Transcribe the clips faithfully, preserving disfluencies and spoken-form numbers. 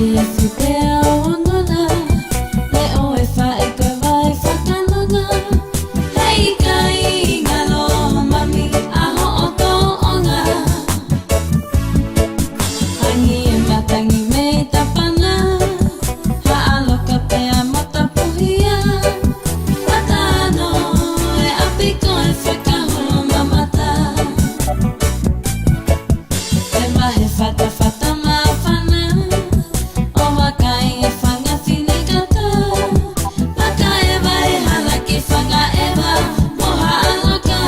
Ia fute au ongona, leʻo e faʻē ko e vai fakanonga, he ʻikai ngalo mami ʻa hoʻo tōʻonga. Hangi e matangi mei Tapana, haʻaloka pea mo Tapuhia, matano e ʻapi ko e fekaholo mamata. E mahe fatafata māfana, ʻo vakai e fanga finekata, maka e vai hala ki Fangaʻeva mo Haʻaloka.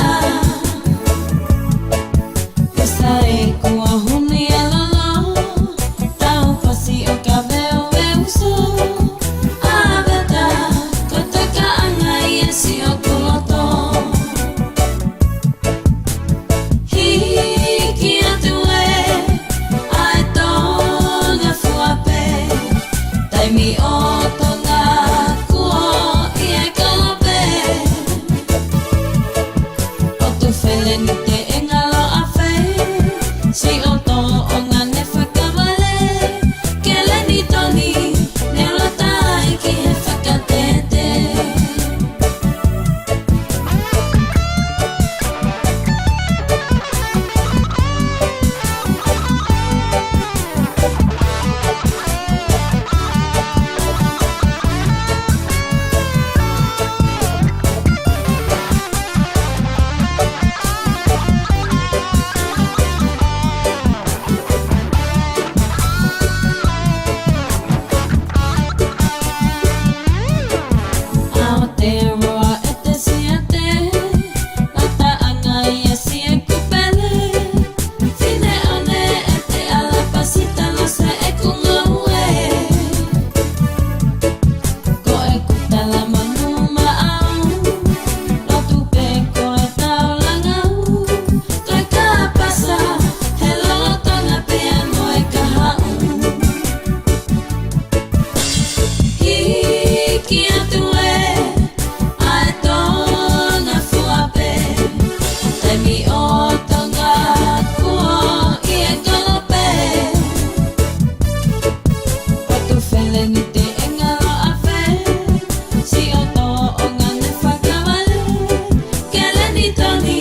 Kusa e kua huni e lolo, tau pasi ʻo ka veuveuso, ʻa veta ko takaʻanga ia siʻoku loto. Hiki atu ē, ʻa e Tonga fua pē, taimi ʻo Tonga kuo ʻi e kolope. ʻO Tufelenite e ngalo ʻafe, siʻo tōʻonga ne fakavale, Kelenitoni ne lata ai ki he fakatete. Aotearoa ʻEte Siate, lataʻanga ia Siekupele, Fineʻoneʻete ʻAlapasi Talose ʻeku ngoue. Ko ʻeku tala manu maʻau, lotu pē ko e taulanga au, ko e kāpasa, he lolotonga pea mo e kahaʻu. Hiki atu ē, ʻa e Tonga fua pē, taimi ʻo Tonga kuo ʻi e kolope. ʻO Tufelenite e ngalo ʻafe, siʻo tōʻonga ne fakavale, Kelenitoni